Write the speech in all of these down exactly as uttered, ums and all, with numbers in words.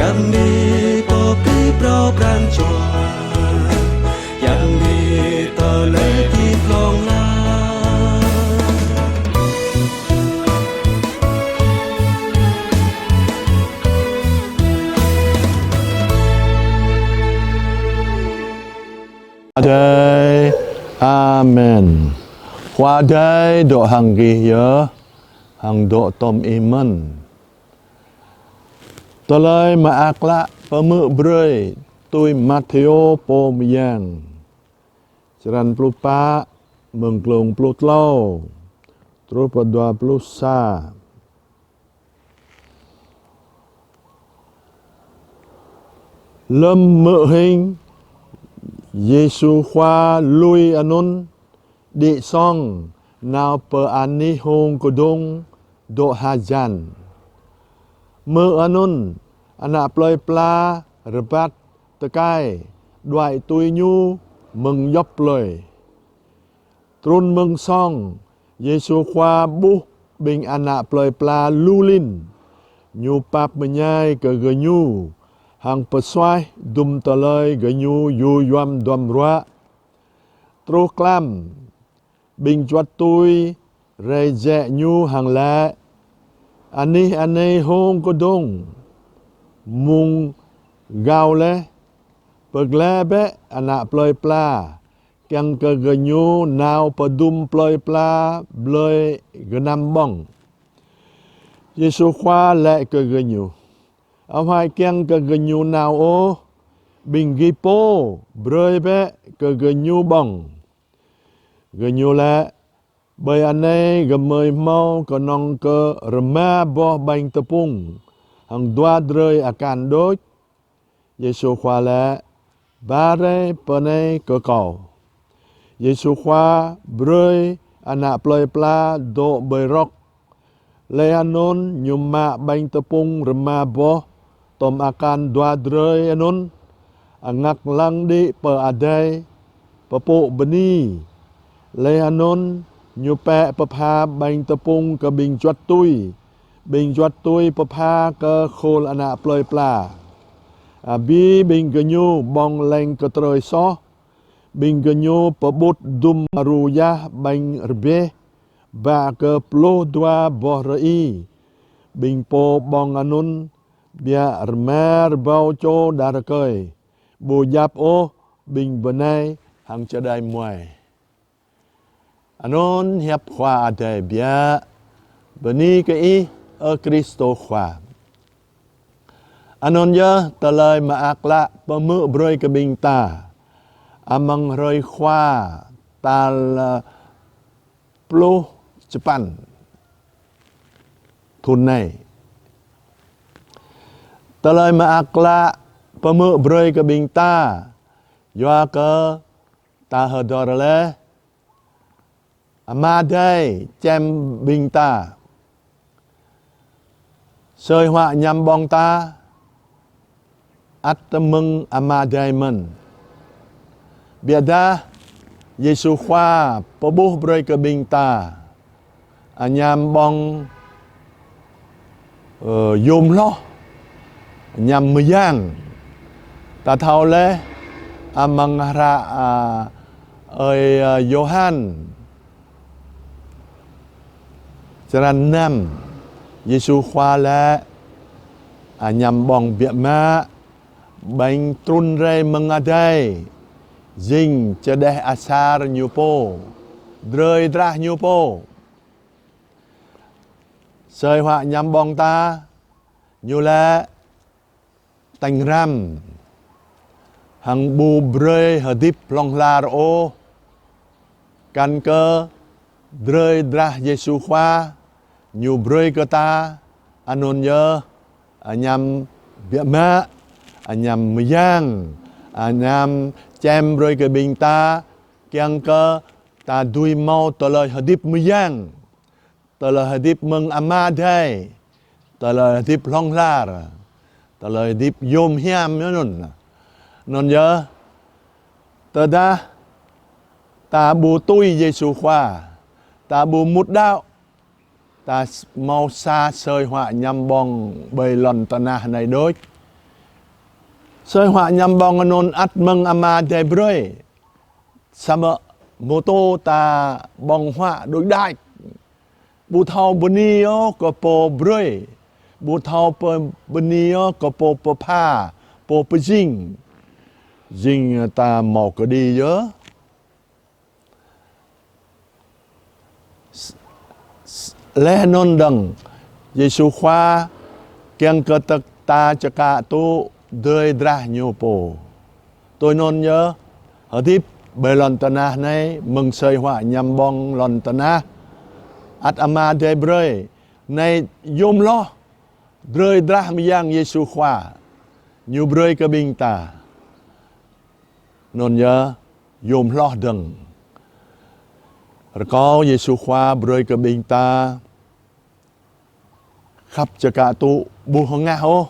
Yang ni pơpĭ phrâo pran jua, yang ni tơlơi hơdip hlŏng lar. Adai. Amen. Khua Adai dŏ hăng gih yơh, hăng dŏ tŏm ih mơ̆n. Tơlơi Mơak Klă pơhmư̆ brơi tui Mathêô pô mơyang. Črăn pluh pă, mơ̆ng glông pluh klâo truh pơ dua pluh sa. Lơm hmư̆ hing, Yêsu Khua lui anŭn, đĭ song nao pơ anih hông kơdông dŏ hơjăn. Mơ̆ anŭn, ană plơi pla rơbat tơkai đuaĭ tui Ñu mơ̆ng djŏp plơi. Trŭn mơ̆ng song, Yêsu Khua ƀuh ƀing ană plơi pla lu lin. Ñu pap mơñai kơ gơñu, hăng pơsuaih dŭm tơlơi gơñu yu yuăm duăm ruă. Truh klăm, ƀing juăt tui rai jĕ Ñu hăng laĭ: Anih anai hông kơdông, mông gao laih, pơglaĭ bĕ ană plơi pla, kiăng kơ gơñu nao pơ dŭm plơi pla blơi gơnam ƀơ̆ng. Yêsu Khua laĭ kơ gơñu: Ơ huai kiăng kơ gơñu nao ôh, ƀing gih pô brơi bĕ kơ gơñu ƀơ̆ng. Gơñu laĭ: Ƀơi anai gơmơi hmâo kơnơ̆ng kơ rơma boh ƀañ tơpŭng hăng dua drơi akan đôč. Yêsu Khua laĭ: Ba rai pơ anai kơ Kâo. Yêsu Khua brơi ană plơi pla dŏ ƀơi rơ̆k. Laih anŭn Ñu mă ƀañ tơpŭng rơma boh tŏm akan dua drơi anŭn, angak lăng đĭ pơ adai, pơpŭ bơni. Laih anŭn Ñu pĕ pơpha ƀañ tơpŭng kơ ƀing juăt tui, ƀing juăt tui pơpha kơ khul ană plơi pla. Abih ƀing gơñu ƀơ̆ng leng kơtrơi soh. Ƀing gơñu pơƀut dŭm rơyah ƀañ rơbeh, bă kơ pluh dua boh rơi. Ƀing pô ƀơ̆ng anŭn biă rơma rơbâo čô đah rơkơi, ƀu djăp ôh ƀing bơnai hăng čơđai muai. Anŭn hiăp Khua Adai biă. Bơni kơ Ih, ơ Kristô Khua. Anŭn yơh Tơlơi Mơak Klă pơhmư̆ brơi kơ ƀing ta amăng hrơi Khua tal, ơ, pluh čơpăn thŭn anai. Tơlơi Mơak Klă pơhmư̆ brơi kơ ƀing ta, yua kơ ta hơdơr laih Ama Adai čem ƀing ta. Asơi huă añăm ƀơ̆ng ta ăt mơ̆ng Ama Adai mơ̆n. Biă dah Yêsu Khua pơƀuh brơi kơ ƀing ta añăm ƀơ̆ng, ơ, yôm hloh, añăm mơyang. Ta thâo laih amăng hră, a, ơi, a, Yôhan črăn năm, Yêsu Khua laĭ: Añăm ƀơ̆ng biă mă, ƀañ trŭn rai mơ̆ng adai, jing čơđeh asar Ñu pô, drơi drah Ñu pô. Asơi huă añăm ƀơ̆ng ta, ñu laĭ tañ răm, hăng ƀu brơi hơdip hlŏng lar ôh. Kăn kơ drơi drah Yêsu Khua Ñu brơi kơ ta, anŭn yơh añăm biă mă, añăm mơyang, añăm čem brơi kơ ƀing ta, kiăng kơ ta dưi hmâo tơlơi hơdip mơyang, tơlơi hơdip mơ̆ng Ama Adai, tơlơi hơdip hlŏng lar, tơlơi hơdip yôm hiam anŭn. Anŭn yơh, tơdah ta ƀu tui Yêsu Khua, ta ƀu mŭt đaŏ, ta s-, hmâo sa asơi huă añăm ƀơ̆ng ƀơi lŏn tơnah anai đôč. Asơi huă añăm ƀơ̆ng anŭn ăt mơ̆ng Ama Adai brơi. Samơ̆ mơtô ta ƀơ̆ng huă đôč đač. Ƀu thâo bơni ôh kơ pô brơi. Ƀu thâo pơ-, bơni ôh kơ pô pơpha, pô pơjing. Jing ta hmâo kơđi yơh. S-, s-, laih anŭn dơ̆ng, Yêsu Khua kiăng kơ tơ̆k ta čơkă tŭ drơi drah ñu pô. Tui anŭn yơh, hơdip ƀơi lŏn tơnah anai, mơ̆ng asơi huă añăm ƀơ̆ng lŏn tơnah ăt Ama Adai brơi, anai yôm hloh drơi drah mơyang Yêsu Khua. Ñu brơi kơ ƀing ta. Anŭn yơh, yôm hloh dơ̆ng. Rơkâo Yêsu Khua brơi kơ ƀing ta khăp čơkă tŭ ƀu hơngah ôh.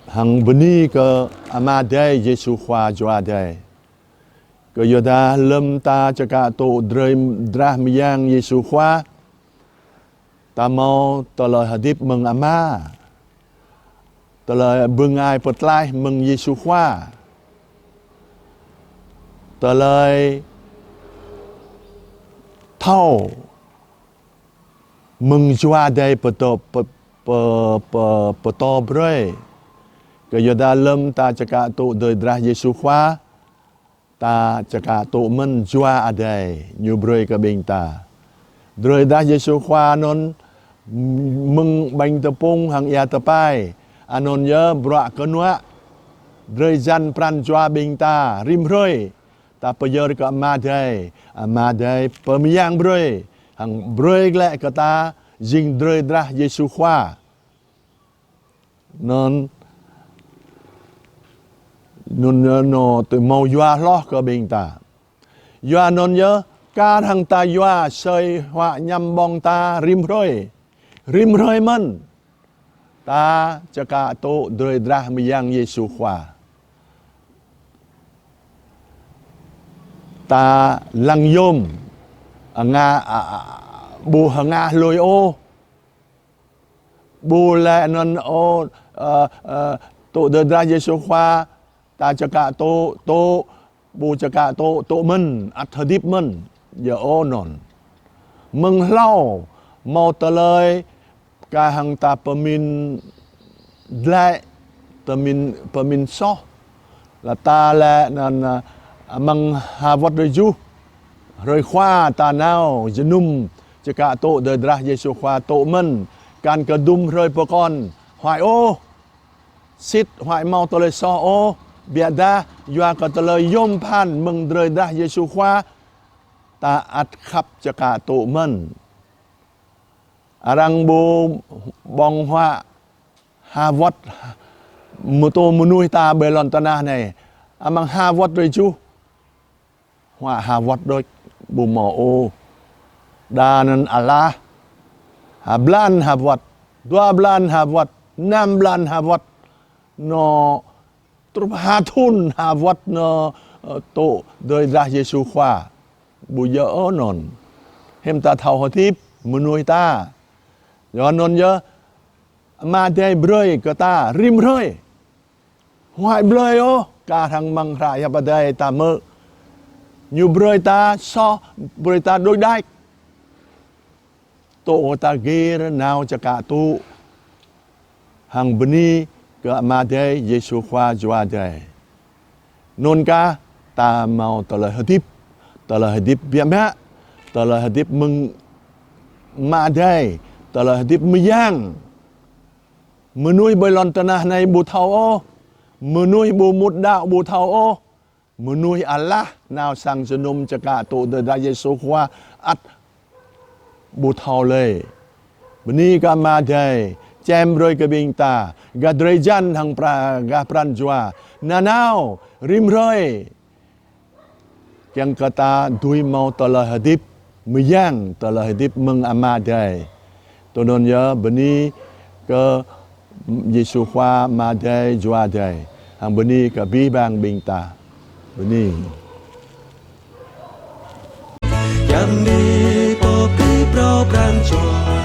Hăng bơni kơ Ama Adai Yêsu Khua Jua Adai. Kơ yua dah lơ̆m ta čơkă tŭ drơi drah mơyang Yêsu Khua, ta hmâo tơlơi hơdip mơ̆ng Ama. Tơlơi bơngai pơtlaih mơ̆ng Yêsu Khua. Tơlơi thâo mơ̆ng Jua Adai pơtô, pơ-, pơ-, pơ-, pơtô brơi. Kơ yua dah lơ̆m ta čơkă tŭ drơi drah Yêsu Khua, ta čơkă tŭ mơ̆n Jua Adai ñu brơi kơ ƀing ta. Drơi drah Yêsu Khua anŭn mơ̆ng ƀañ tơpŭng hăng ia tơpai. Anŭn yơh bruă kơnuă. Drơi jan pran jua ƀing ta rĭm hrơi. Ta pơyơr kơ Ama Adai. Ama Adai pơmơyang brơi. Hăng brơi glaĭ kơ ta jing drơi drah Yêsu Khua. Anŭn, anŭn yơh, anŏ tui hmâo yua hloh kơ ƀing ta. Yua anŭn yơh, kar hăng ta yua asơi huă añăm ƀơ̆ng ta rĭm hrơi. Rĭm hrơi mơ̆n. Ta čơkă tŭ drơi drah mơyang Yêsu Khua. Ta lăng yôm, hơngah, a, a, ƀu hơngah lui ôh. Ƀu laĭ anŭn ôh, ơ, ơ, tŭ drơi drah Yêsu Khua, ta čơkă tŭ, tŭ, ƀu čơkă tŭ, tŭ mơ̆n, ăt hơdip mơ̆n, yơh ôh anŭn. Mơ̆ng hlâo, hmâo tơlơi, kar hăng ta pơmĭn glaĭ, pơmĭn, pơmĭn soh. Laih ta laĭ anŭn, ơ, amăng ha wơ̆t hrơi tơjuh. Hrơi Khua ta nao, jơnum, čơkă tŭ drơi drah Yêsu Khua tŭ mơ̆n, kăn kơ dŭm hrơi pơkŏn, huai ôh. Sĭt huai hmâo tơlơi soh ôh, biă dah, yua kơ tơlơi yôm phăn mơ̆ng drơi drah Yêsu Khua, ta ăt khăp čơkă tŭ mơ̆n. Arăng ƀu ƀơ̆ng huă ha wơ̆t, mơtô mơnuih ta ƀơi lŏn tơnah anai. Amăng ha wơ̆t hrơi tơjuh. Huă ha wơ̆t đôč ƀu hmâo ôh. Đa anŭn alah. Ha blan ha wơ̆t. Dua blan ha wơ̆t. Năm blan ha wơ̆t. Anŏ truh ha thŭn ha wơ̆t anŏ, ơ, tŭ drơi drah Yêsu Khua. Ƀu djơ̆ ôh anŭn. Hiư̆m ta thâo hơdip mơnuih ta. Yua anŭn yơh Ama Adai brơi kơ ta rĭm hrơi. Huai blơi ôh, kar hăng amăng hră hiăp Adai ta hmư̆. Ñu brơi ta soh, brơi ta đôč đač. Tŭ ta gir nao čơkă tŭ. Hăng bơni kơ Ama Adai, Yêsu Khua Jua Adai. Anŭn kah ta hmâo tơlơi hơdip, tơlơi hơdip biă mă, tơlơi hơdip mơ̆ng Ama Adai, tơlơi hơdip mơyang. Mơnuih ƀơi lŏn tơnah anai ƀu thâo ôh, mơnuih ƀu mŭt đaŏ ƀu thâo ôh, mơnuih alah nao sang jơnum čơkă tŭ drơi drah Yêsu Khua ăt ƀu thâo lơi. Bơni kơ Ama Adai, čem brơi kơ ƀing ta, gah drơi jan hăng pra-, gah pran jua, nanao, rĭm hrơi. Kiăng kơ ta dưi hmâo tơlơi hơdip mơyang, tơlơi hơdip mơ̆ng Ama Adai. Tui anŭn yơh bơni kơ Yêsu Khua Ama Adai, Jua Adai. Hăng bơni kơ abih bang ƀing ta. Bơni. Yam ni pô pơpŭ pran jua.